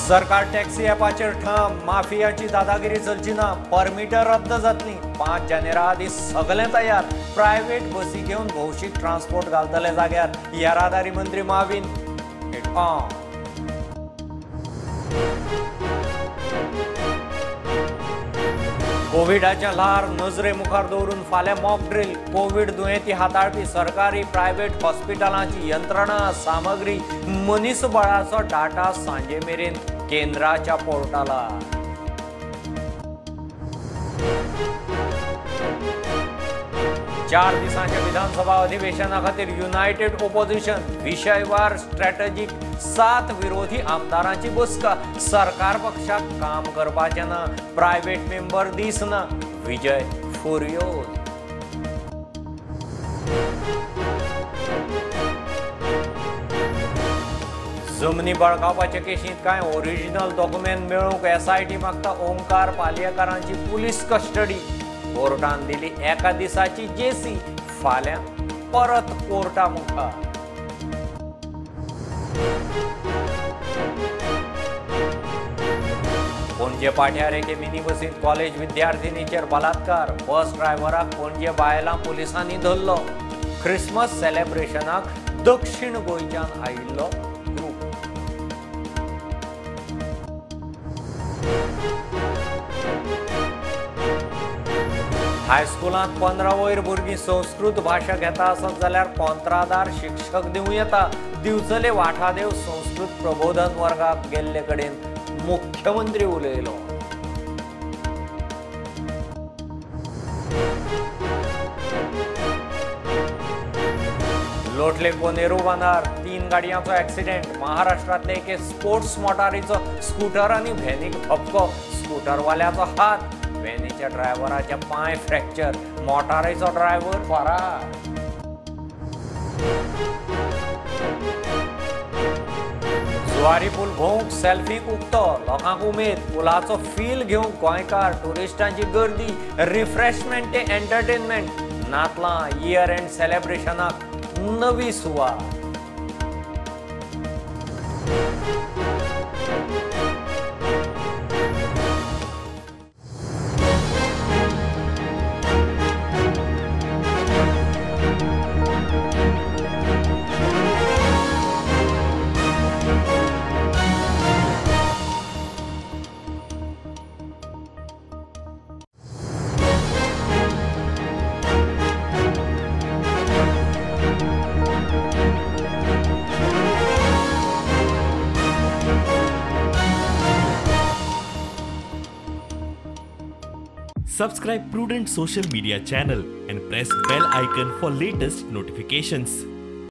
सरकार टॅक्सी ॲपाचेर ठाम, माफियाची दादागिरी चलची ना, परमिटां रद्द जातली। 5 जानेरा आदी सगळें तयार, प्रायव्हेट बसी घेवन भौशीक ट्रान्सपोर्ट घालतले जाग्यार, येरादारी मंत्री माविन। कोविडाचें ल्हार नजरे मुखार दवरून फाल्यां मॉक ड्रील, कोवीड दुयेंती हाताळपी सरकारी प्रायव्हेट हॉस्पिटलांची यंत्रणा, सामग्री, मनीसबळाचो डाटा सांजे मेरेन केंद्राच्या पोर्टलार। 4 दिसांच्या विधानसभा अधिवेशना खातीर युनायटेड ओपोजिशन विशयवार स्ट्रॅटजीक 7 विरोधी आमदारांची बसका, सरकार पक्षाक काम करपाचें ना, प्रायव्हेट मेंबर दिसना, विजय फुर्योज। जमनी बळकावपाचे केशींत कांय ओरिजिनल डॉक्युमेंट मेळोवंक एसआयटी मागता ओंकार पालयेकारांची पुलीस कस्टडी, कोर्टान दिली एका दिसाची जेसी, फाल्यां परत कोर्टा मुखार। पणजे पाट्यार एके मिनी बसींत कॉलेज विद्यार्थिनीचेर बलात्कार, बस ड्रायव्हराक पणजे बायलां पुलिसांनी धरलो। क्रिसमस सेलेब्रेशनाक दक्षिण गोंयच्यान आयिल्लो ग्रूप। हायस्कुलांत 15 वयर भुरगीं संस्कृत भाशा घेता आसत जाल्यार कोंत्रादार शिक्षक दिवं येता, दिवचले वाठादेव संस्कृत प्रबोधन वर्गाक गेल्ले कडेन मुख्यमंत्री उलयलो। लोटले बोनेरू बांदार 3 गाडयांचो ॲक्सिडेंट, महाराष्ट्रांतले एके स्पोर्ट्स मोटारीचो स्कूटर आनी व्हॅनीक धपको, स्कूटरवाल्याचो हात, व्हॅनीच्या ड्रायव्हराचे पांय फ्रॅक्चर, मोटारीचो ड्रायव्हर फरार। जुवारी पूल भोंवंक सेल्फीक उक्तो, लोकांक उमेद, पुलाचो फील घेवंक गोंयकार ट्युरिस्टांची गर्दी, रिफ्रेशमेंट ते एंटरटेनमेंट, नातलां इयर एंड सेलेब्रेशनाक नवी सुवात। Subscribe Prudent Social Media channel and press bell icon for latest notifications.